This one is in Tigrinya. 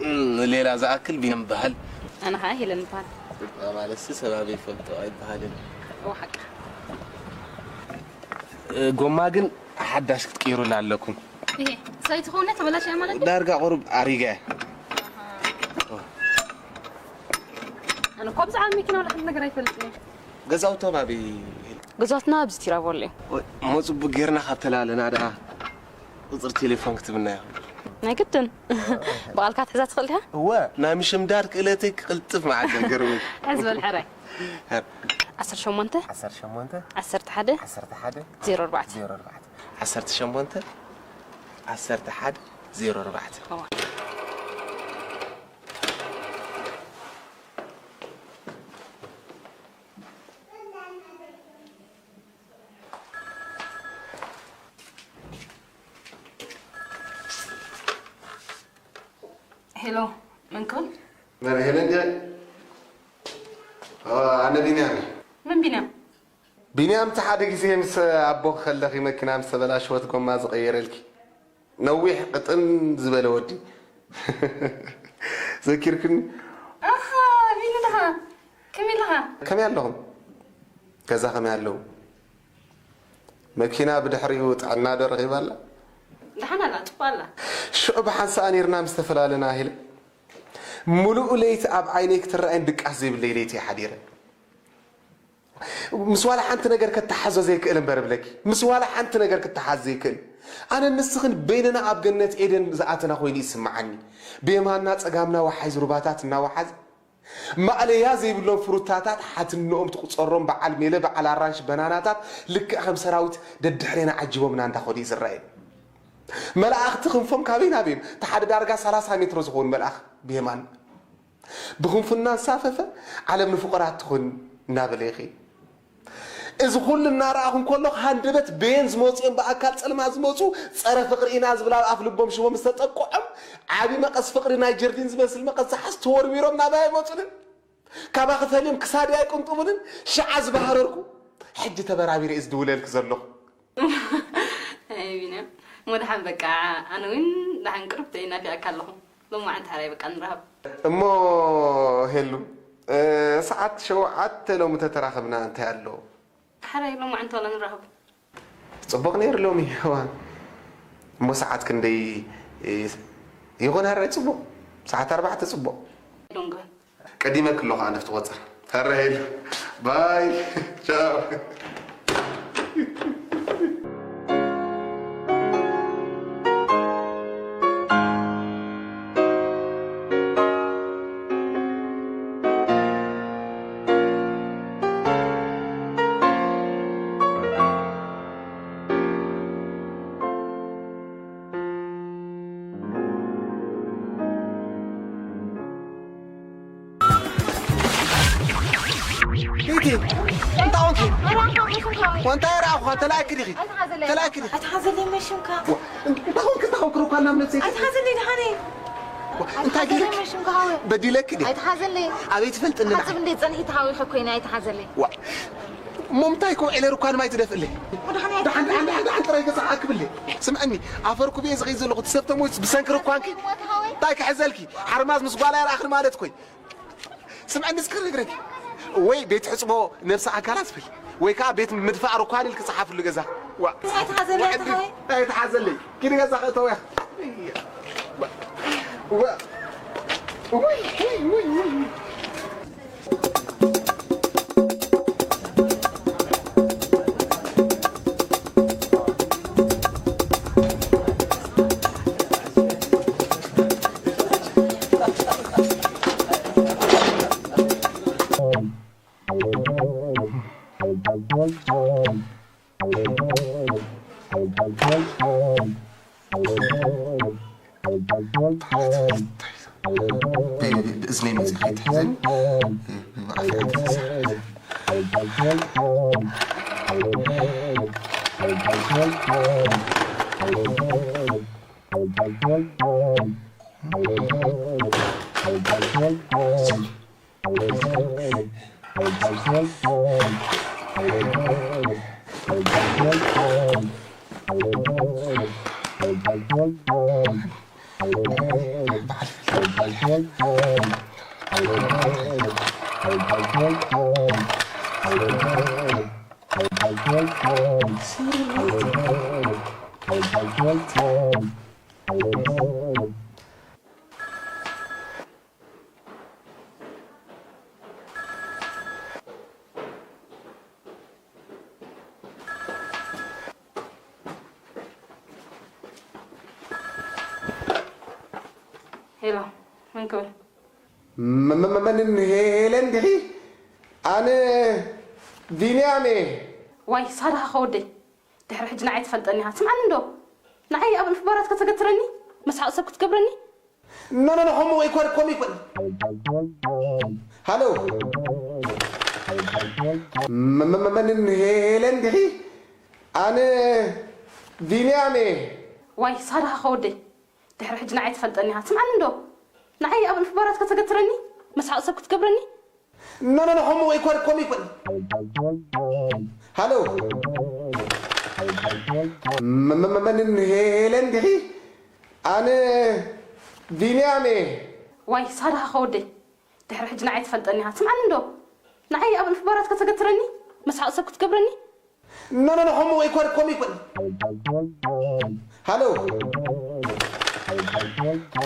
እም፣ ሌላ ዝኣክል ቢንያም ይበሃል። ኣነ ከዓ ሄለን ይበሃል። ማለትሲ ሰባበይ ይፈልጦ ኣይበሃልን። እወ ሓቂ። እ፣ ጎማ ግን ሓዳሽ ክትቅይሩላ ኣለኩም። ይሄ ሰይቲ ኾነ ተበላሽያ ማለት ድዩ? ዳርጋ ቁሩብ ኣሪጋ እያ። ኣነ እኮ ብዛዕባ መኪና ወላ ሓንቲ ነገር ኣይፈልጥን እየ። ገዛውቶም ኣበይ? ገዛትና ኣብዚ ቲራቮል እዩ። ወይ፣ እሞ ጽቡቅ ጌርና ካብ ተላለና ደኣ ቁጽሪ ቴሌፎን ክትብና ኢኹም። ናይ ግድን ብቓልካ ትሕዛ ትኽእል ዲኻ? እወ፣ ናይ ምሽምዳድ ክእለተይ ክቕልጥፍ መዓት ነገር እውን። ሕዚ በል ሕራይ። ሀብ። ዓሰርተ ሸሞንተ ዓሰርተ ሸሞንተ ዓሰርተ ሓደ ዓሰርተ ሓደ ዜሮ ኣርባዕተ ዜሮ ኣርባዕተ ዓሰርተ ሸሞንተ ዓሰርተ ሓደ ዜሮ ኣርባዕተ። እወ። ሄሎ፣ መን ክብል? መን ሄለን ድያ? ኦ፣ ኣነ ቢንያም እየ። መን ቢንያም? ቢንያም፣ እቲ ሓደ ግዜ ምስ ኣቦኺ ከለኺ መኪና ምስ ተበላሸወት ጎማ ዝቐየረልኪ፣ ነዊሕ ቅጥን ዝበለ ወዲ። ዘኪርክኒ? ኣኻ፣ ቢኒ ዲኻ? ከመይ ኣለኻ? ከመይ ኣለኹም? ገዛ ከመይ ኣለዉ? መኪና ብድሕሪኡ ጥዕና ዶ ረኺባ ኣላ? ደሓን ኣላ፣ ጽቡቕ ኣላ። ሽዑ ብሓንሳእ ነይርና ምስ ተፈላለና ሄለን፣ ምሉእ ለይቲ ኣብ ዓይነይ ክትረኣይን ድቃስ ዘይብለይ ለይቲ እየ ሓዲረ። ምስ ዋላ ሓንቲ ነገር ከተሓዞ ዘይክእል እምበር እብለኪ፣ ምስ ዋላ ሓንቲ ነገር ክተሓዝ ዘይክእል። ኣነ ንስኽን በይንና ኣብ ገነት ኤደን ዝኣተና ኮይኑ ይስምዓኒ። ብየማንና ጸጋምና ወሓይዝ ሩባታት እናወሓዝ፣ ማእለያ ዘይብሎም ፍሩታታት ሓትንኦም ትቁጸሮም በዓል ሜለ፣ በዓል ኣራንሽ በናናታት ልክዕ ከም ሰራዊት ደድሕሬና ዓጂቦምና እንዳኸዱ እዩ ዝረኣየኒ። መላእኽቲ ክንፎም ካበይ ናበይ እዮም? እቲ ሓደ ዳርጋ ሰላሳ ሜትሮ ዝኸውን መልኣኽ ብየማን ብኽንፉ እናንሳፈፈ፣ ዓለም ንፍቑራት ትኹን እናበለ ይኸይድ። እዚ ኩሉ እናረኣኹ እንከለኹ፣ ሃንደበት በየን ዝመፁ እዮም ብኣካል ጸልማት ዝመፁ፣ ጸረ ፍቕሪ ኢና ዝብል ኣብ ኣፍ ልቦም ሽቦ ምስ ተጠቅዖም፣ ዓቢ መቐስ ፍቕሪ ናይ ጀርዲን ዝመስል መቐስ ዝሓዝ ተወርዊሮም ናባይ ኣይመፁንን። ካባኺ ፈልዮም ክሳደይ ኣይቅንጥቡንን። ሽዓ ዝበሃረርኩ፣ ሕጂ ተበራቢረ እየ ዝድውለልኪ ዘለኹ። ኣይ ቢንያም፣ እሞ ደሓን በቃ፣ ኣነ እውን ደሓን ቅርብቲ እየ ናፊቐካ ኣለኹ። ሎማዓንቲ ሓራይ በቃ ንራኸብ። እሞ ሄሉ፣ እ፣ ሰዓት ሸውዓተ ሎሚ ተተራኸብና እንታይ ኣሎ? ሓራይ ሎማዓንቲ ዋላ ንራኸብ። ጽቡቕ ነይሩ ሎሚ፣ እዋን። እሞ ሰዓት ክንደይ፣ እ፣ ይኾን? ሓራይ ጽቡቕ። ሰዓት ኣርባዕተ ጽቡቕ። ሎንግበል። ቀዲመ ክሎ ከዓ ነፍቲ ቆጸር። ሕራይ ኢሉ። ባይ። ቻው። ቤቲ፣ እንታይ ኾንኪ? ወንታይ ረኣኹኻ? ተላእኪ ዲኺ? ተላእኪ ዲኺ? ኣይትሓዘለይ መሽምካ። እንታይ ኾንኪ? እንታይ ኾንኪ? ሩኳ ናብ ነብሰይ። ኣይትሓዘለይ ድሓነይ። እንታይ ገይረኪ? መሽምካ ሃወ። በዲለኪ ድየ? ኣይትሓዘለይ። ኣበይ ትፈልጥኒ ንዓይ? ሓጽብ እንደ ጸኒሒ ተሃዊኸ ኮይነ ኣይትሓዘለይ። ዋ፣ እሞ ምንታይ ኮ ዒለ ሩኳ ንማይ ትደፍእለይ? ወድሓነይ ደሓን፣ ደሓን፣ ደሓን፣ ደሓን ጥራይ ገዛ ክብለይ። ስምዕኒ፣ ኣፈርኩ ብየ ዝኸይድ ዘለኹ ትሰብተ ሞይት ብሰንኪ ሩኳንኪ? እንታይ ክሕዘልኪ? ሓርማዝ ምስ ጓላ ይረኣኽኒ ማለት ኮይ። ስምዕኒ እስከ ነግረኪ። ወይ ቤት ሕጽቦ ነብሲ ኣካላት በይ። ወይ ከዓ ቤት ምድፋእ ሩኳን ኢልኪ ጸሓፍሉ ገዛ። ዋ። ኣይትሓዘለይ፣ ወዐዲ፣ ኣይትሓዘለይ። ኣይትሓዘለይ። ኪዲ ገዛ ክእተው እያ። ዋ። ወይ፣ ወይ፣ ወይ፣ ወይ። ብእዝነይ መፂእ ከይትሕዘኒ። ብኣፈይ ሓተት። ሄሎ፣ መን ክብል? መ-፣ መ-፣ መ-፣ መንን ሄ-፣ ሄለን ዲኺ? ኣነ ቢንያም እየ። ዋይ፣ ሳድኻ ኸወደይ። ድሕሪ ሕጂ ንዓይ ትፈልጠኒ ኢኻ። ትስምዓኒ እንዶ? ንዓይ ኣብ እልፊ ባራት ከተገትረኒ? መስሓቕ ሰብ ክትገብረኒ? ኖ፣ ኖ፣ ኖ፣ ከምኡ ኣይኮን፣ ከምኡ ኣይኮን። ሃሎ። መ-፣ መ-፣ መ-፣ መንን ሄ-፣ ሄለን ዲኺ? ኣነ ቢንያም እየ። ዋይ፣ ሳድኻ ኸወደይ። ድሕሪ ሕጂ ንዓይ ትፈልጠኒ ኢኻ። ትስምዓኒ እንዶ? ንዓይ ኣብ እልፊ ባራት ከተገትረኒ? መስሓቕ ሰብ ክትገብረኒ? ኖ፣ ኖ፣ ኖ፣ ከምኡ ኣይኮን፣ ከምኡ ኣይኮን። ሃሎ። መ-፣ መ-፣ መ-፣ መንን ሄ-፣ ሄለን ዲኺ? ኣነ ቢንያም እየ። ዋይ፣ ሳድኻ ኸወደይ። ድሕሪ ሕጂ ንዓይ ትፈልጠኒ ኢኻ። ትስምዓኒ እንዶ? ንዓይ ኣብ እልፊ ባራት ከተገትረኒ? መስሓቕ ሰብ ክትገብረኒ? ኖ፣ ኖ፣ ኖ፣ ከምኡ ኣይኮን፣ ከምኡ ኣይኮን። ሃሎ።